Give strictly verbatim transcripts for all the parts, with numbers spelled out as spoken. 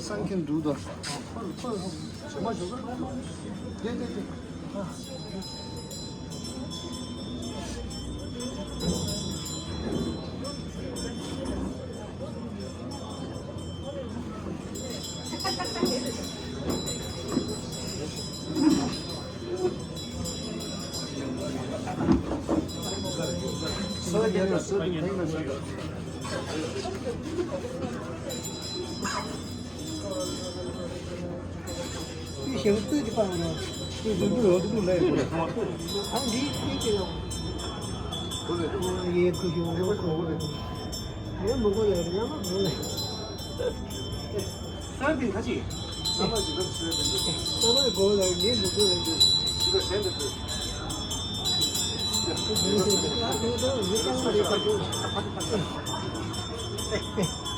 སང་ཁྱེད་འདུག་དང་། དེ་དེ་དེ། དེ་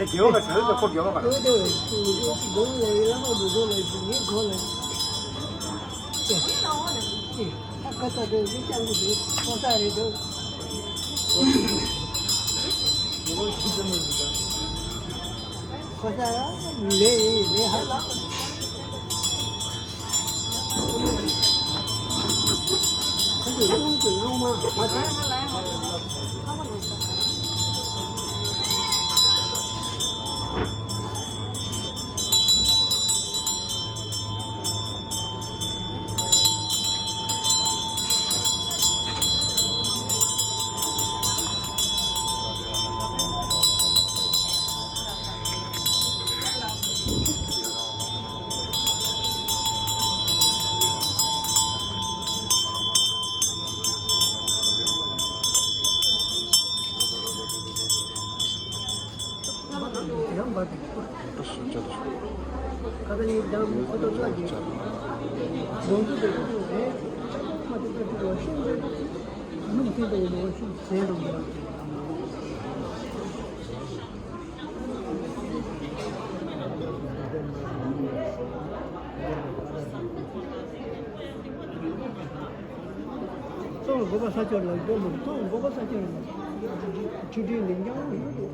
རྒྱལ་བ་ལ་བྱ་བའི་ཁོ་རྒྱལ་བ་ག་རེ། དེ་དེ་དེ་དེ་གོ་ལ་ཡི་ལ་མ་མི་གོ་ལ་ཡི་ངའི་གོ་ལ་ཡི། ཁ་ཁ་ས་དེ་ལས་ཀྱང་གི་དེ་ཁོ་ས་རེད་དོ། ཁོ་ས་ལས་ལས་ཧ་ལ། ཁོ་ཚོས་སྣང་དུ་སྣང་མ་མ་ཐེ། གཙོ་བོ་འགོག་པ་ས་སྐྱོར་ལ་འགོག་མི་གཙོ་བོ་འགོག་པ་ས་སྐྱོར་ལ་ཆུ་ཁྲིའི་ལིང་རྐྱང་ཡོད་དོ།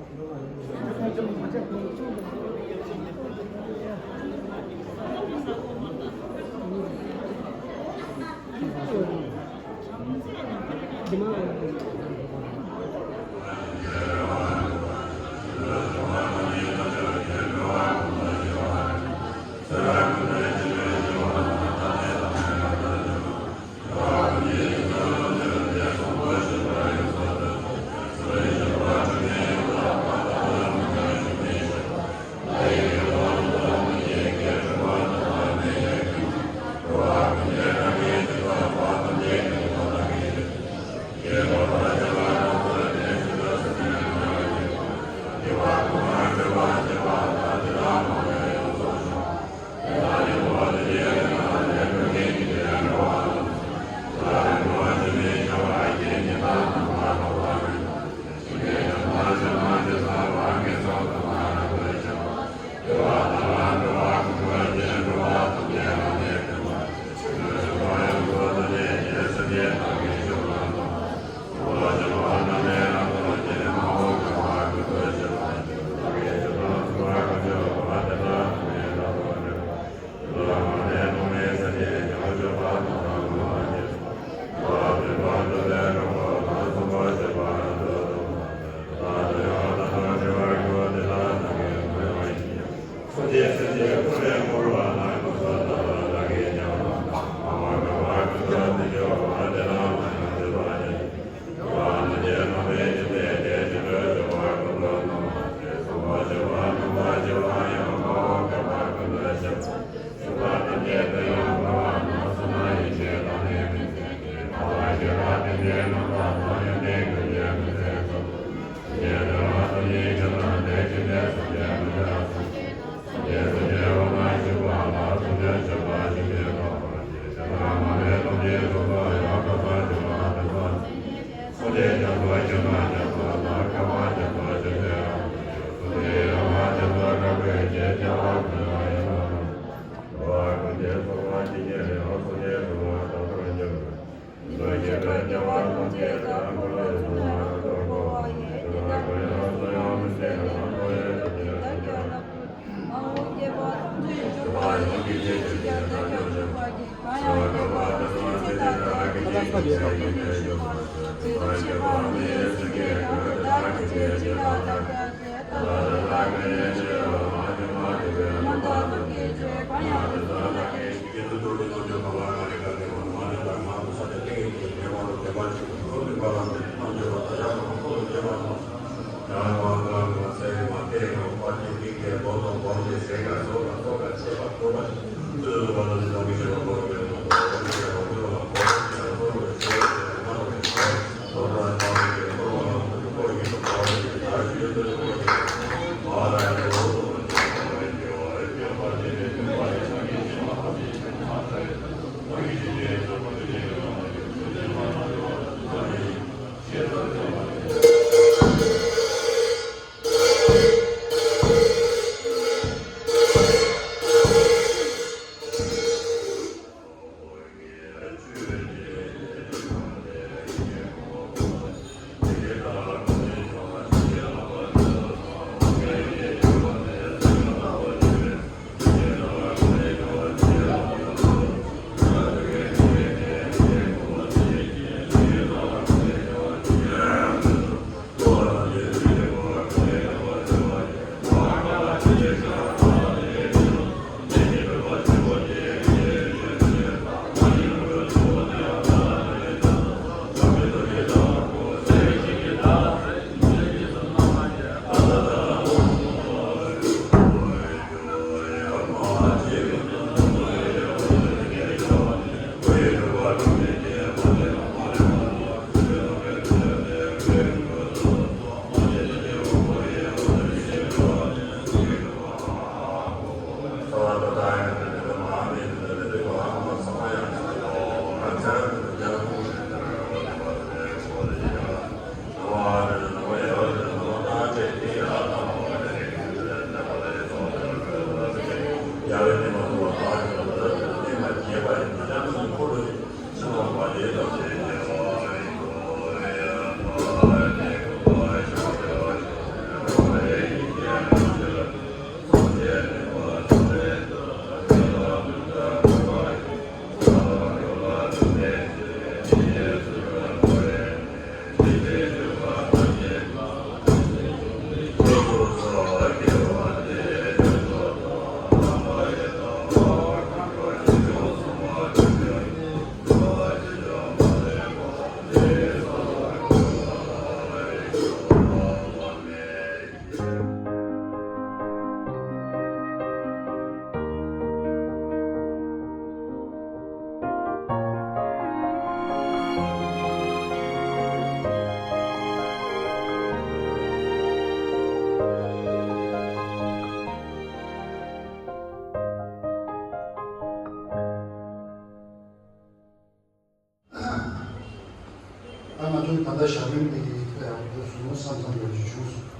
ད་ང་ཚོའི་ད་ལྟ་ཞག་རིང་གི་ཡིག་ཚད་ཡག་པོ་བཟོས་སོང་བསམ་བསམ་ཡོད་ཅིག་བྱུང་སོང་།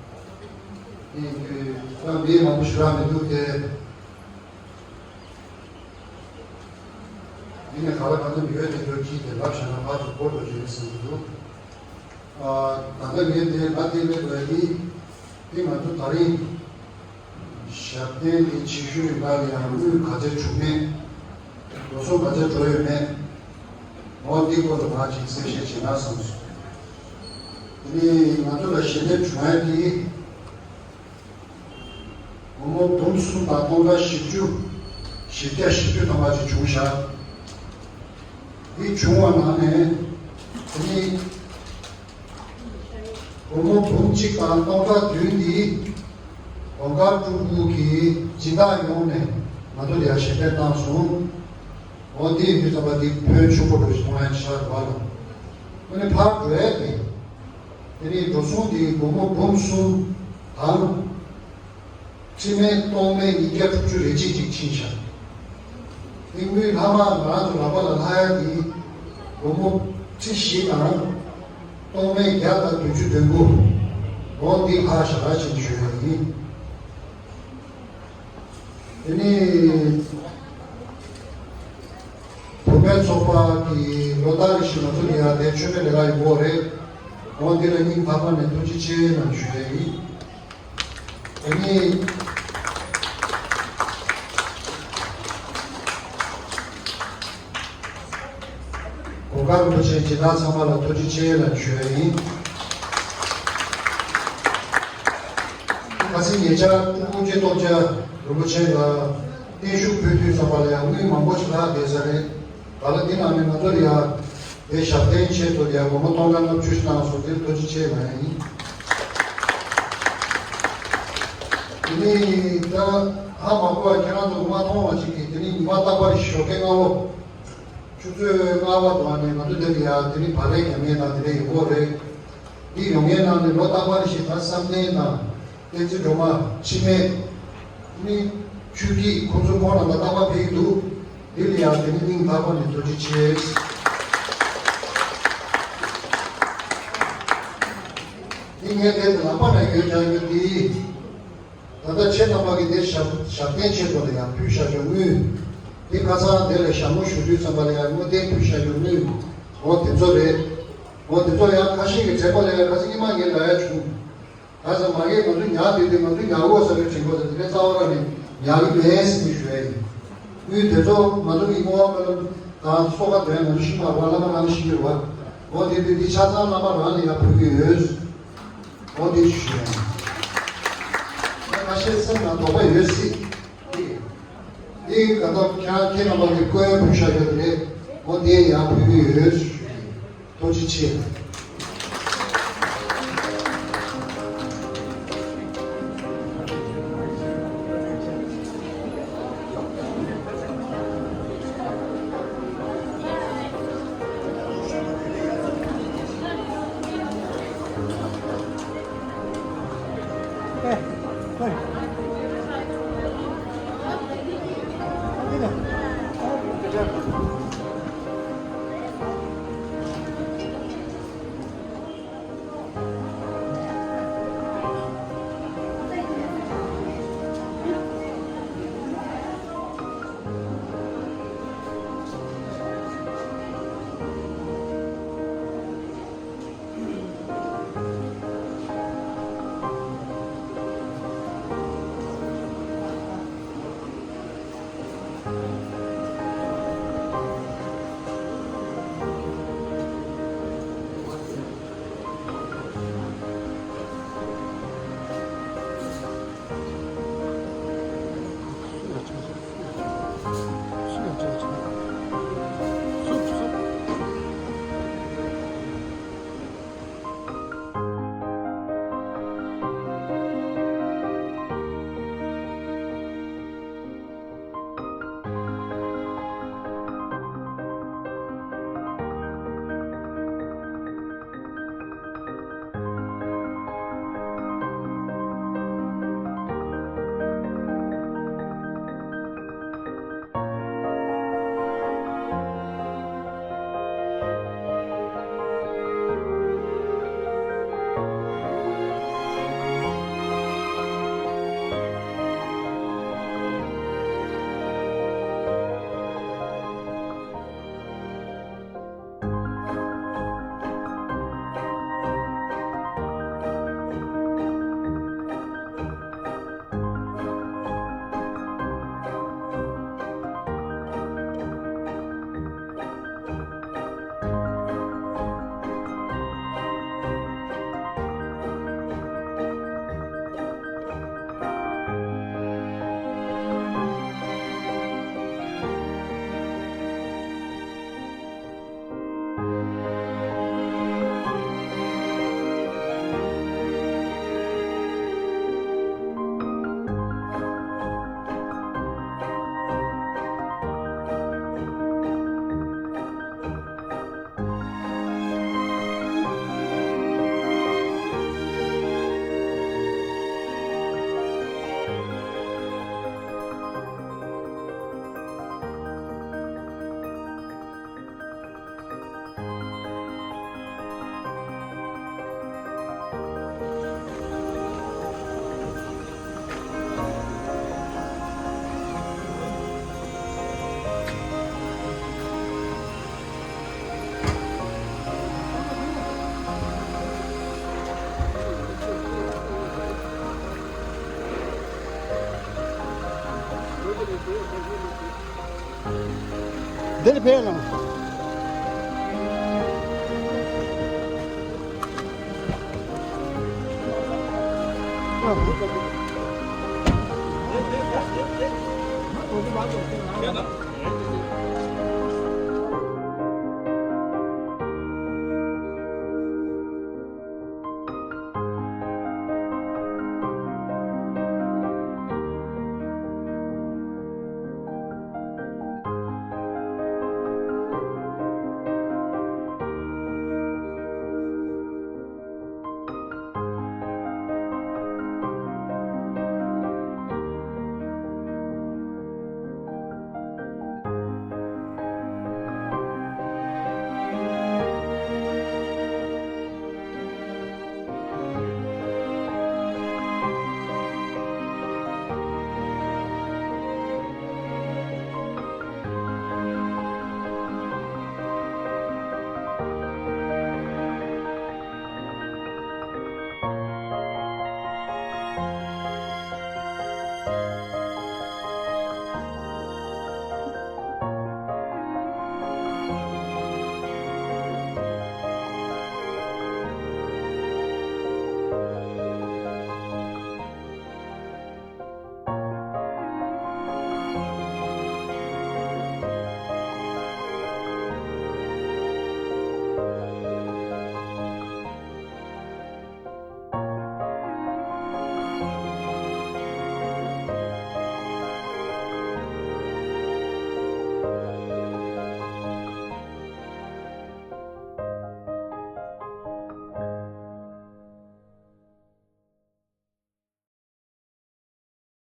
ཨེ་ཁྱོད་ད་མི་མང་པོ་ཞིག་རག་མི་འདུག་སྟེ། ཡིན་ནའི་ག་ལ་གང་འཚམ་ཡོད་དེ་ཚོ་གིས་དེ་ལབ་བཞག་ན་ཕར་ཚུར་འགོར་འགྲོ་རྒྱུ་རེད་བསམ་གྱི་འདུག་ཨ། ད་ལྟ་ངས་དེ་ལབ་དེ་མེད་པ་ཡིན། དེ་ང་ཚོ་ད་རིང་ཞབས་བརྟན་དེ་བྱེད་ཤུལ་རིམ་པ་ལ་ཡང་དངུལ་ག་ཚད་བྱུང་མེད། འགྲོ་སོང་ག་ཚད་འགྲོ་ཡོད་མེད། འོ་འདི་སྐོར་ལ་ང་ཅིག་གསལ་བཤད་བྱེད་ན་བསམ་སོང་། དེ་ནི་ང་ཚོ་ལ་ཞལ་འདེབས་བྱུང་ཡ་དེ། སྒོར་མོ་འབུམ་གསུམ་དང་སྟོང་ཕྲག་བཞི་བཅུ། བཞི་བརྒྱ་བཞི་བཅུ་ཐམ་པ་ཅིག་བྱུང་བཞག་འདི་བྱུང་བ་ནང་ནས་དེ་ནི་སྒོར་མོ་འབུམ་གཅིག་དང་སྟོང་ཕྲག་བདུན་འདི་གོང་དཀར་སྤྲུལ་སྐུ་གིས་སྦྱིན་བདག་ཡོངས་ནས་ང་ཚོ་ལ་ཡ་ཞལ་འདེབས་གནང་སོང་། འོ་འདི་ཡིན་དུས་ཙམ་པ་འདི་ཕོན་ཆེན་པོ་འགྲོ་ཞིག་གཏོང་ཡ་ཆགས་འདུག་བ་ལ། དངོས་གནས་ཕར་འགྲོ་ཡ་དེ། དེ་ནས་འགྲོ་སོང་དེ་སྒོར་མོ་འབུམ་གསུམ་དང་། ཁྲི་མེད་སྟོང་མེད་ཉིས་བརྒྱ་དྲུག་ཅུ་རེ་གཅིག་ཅིག་ཕྱིན་ཤག་དེ་དངུལ་ལྷག་མ་ང་རང་ཚོ་ལག་པ་ལ་ལྷག་ཡ་དེ་སྒོར་མོ་ཁྲི་བཞི་དང་སྟོང་མེད་བརྒྱ་དང་བདུན་ཅུ་དོན་དགུ། འོ་འདི་ལྷག་ཤག་ར་ཕྱིན་ཞུ་ཡ་ཡིན། དེ་ནི་བུད་མེད་ཚོགས་པ་གི་ལོ་ལྟར་རེ་བཞིན་ང་ཚོ་ལ་ཡ་དེ་མཆོད་མེ་ལས་ཀ་ཡོང་གི་ཡོད་རེད། འོ་འདི་ལ་སྙིང་ཐག་པ་ནས་ཐུགས་རྗེ་ཆེ་གནང་ཞུ་ཡ་ཡིན། དེ་ནི་གོང་དཀར་རིན་པོ་ཆེའི་སྦྱིན་བདག་ཚང་མ་ལ་ཐུགས་རྗེ་ཆེ་ལ་ཞུ་ཡ་ཡིན། ཁ་སང་ཉེ་ཆར་སྤྲུལ་སྐུ་རྗེ་སྟོབས་རྒྱལ་རིན་པོ་ཆེ་ལ་བརྟན་བཞུགས་ཕུལ་དུས་ཙམ་པ་ལ་ཡང་དངུལ་མང་པོ་ཞིག་ལྷག་བསྡད་ས་རེད། ད་ལ་འདི་ནང་ནས་ང་ཚོ་ལ་ཡང་དེ་ཞབས་བརྟན་ཆེད་དུ་ལ་ཡང་སྒོར་མོ་སྟོང་ཕྲག་ལྔ་བཅུ་ཞིག་བཏང་སོང་། དེར་ཐུགས་རྗེ་ཆེ་ལབ་ཡ་ཡིན། དེ་ནས་ད་ཧ་མ་གོ་བ་ཁྱེད་རང་ཚོ་མ་མཐོང་བ་ཅིག་གིས་དེ་ནས་ཉི་མ་རྟག་པར་ཞོགས་ཀས་སྔ་པོ། ཆུ་ཚོད་ལྔ་པ་དང་ནས་ང་ཚོ་འདིར་ཡ་དེ་རིང་བག་ལེབ་རྒྱག་མཁན་དང་དེ་འདྲ་ཡོང་གི་རེད། འདི་ཡོང་མཁན་ནང་ནས་ལོ་རྟག་པར་བཞིན་ད་བསམ་གཏན་དང་བསྟན་འཛིན་སྒྲོལ་མ་འཆི་མེད་ནི་ཆོས་སྐྱིད་ཁོང་ཚོ་ཁོང་རྣམ་པ་རྟག་པར་ཕེབས་ཀྱི་འདུག་འདི་ལ་ཡང་དེ་ནི་སྙིང་ཐག་པ་ནས་ཐུགས་རྗེ་ཆེ། འདི་ངས་དེ་ལག་པ་ནས་ཡོད་ཀྱང་ཡོད་འདི། ད་ལྟ་ཁྱེད་རྣམ་པ་གིས་འདིར་ཞབས་ཞབས་བརྟན་ཆེད་དུ་ལ་ཡང་ཕུལ་བཞག་རྒྱུ་དངུལ། འདི་ཁ་སང་དེ་ལ་ཞྭ་མོ་བཞུ་དུས་ཙམ་པ་ལ་ཡང་དངུལ་རྟེན་ཕུལ་བཞག་རྒྱུ་དངུལ། འོ་དེ་ཚོ་རེད། འོ་དེ་ཚོ་ཡང་ཁ་ཤས་ཀྱིས་དྲན་པ་ལ་ཡང་ཁ་སང་ཉི་མ་ངས་ལབ་ཡ་བྱུང་། ཁ་སང་མ་ངས་ང་ཚོ་ཉག་དེ་དུས་ང་ཚོ་ཉག་འོ་ས་རེ་དྲན་གོ་ས་དེ་ནས་རྩ་བ་ར་ནས་ཉག་གི་མེད་ཟེར་ནས་ཞུ་ཡ་ཡིན། དངུལ་དེ་ཚོ་ང་ཚོ་གི་བསྔོ་བ་སྨོན་ལམ་དང་གསོལ་ཁ་འདོན་ང་ཚོ་ཤི་མ་རུང་བ་བླ་མ་རང་ཤི་གི་རུང་བ། འོ་དེ་དུས་འདི་ཆ་ཚང་བླ་མ་རང་ལ་ཡང་ཕུལ་གི་ཡོད། འོ་དེ་ཞུ་ཡ་ཡིན། ད་ཁ་ཤས་སེམས་ནང་དོགས་པ་ཡོད་སྲིད། འདི་ག་ཐོག་ཁྱེད་རང་ཁྱེད་རྣམ་པ་གི་སྐུ་ཡོན་ཕུལ་བཞག་ཡོད་རེད། འོ་དེ་ཡང་ཕུལ་གི་ཡོད་ཞུ་ཡིན། ཐུགས་རྗེ་ཆེ། འདིར་ཕེབས་ལ།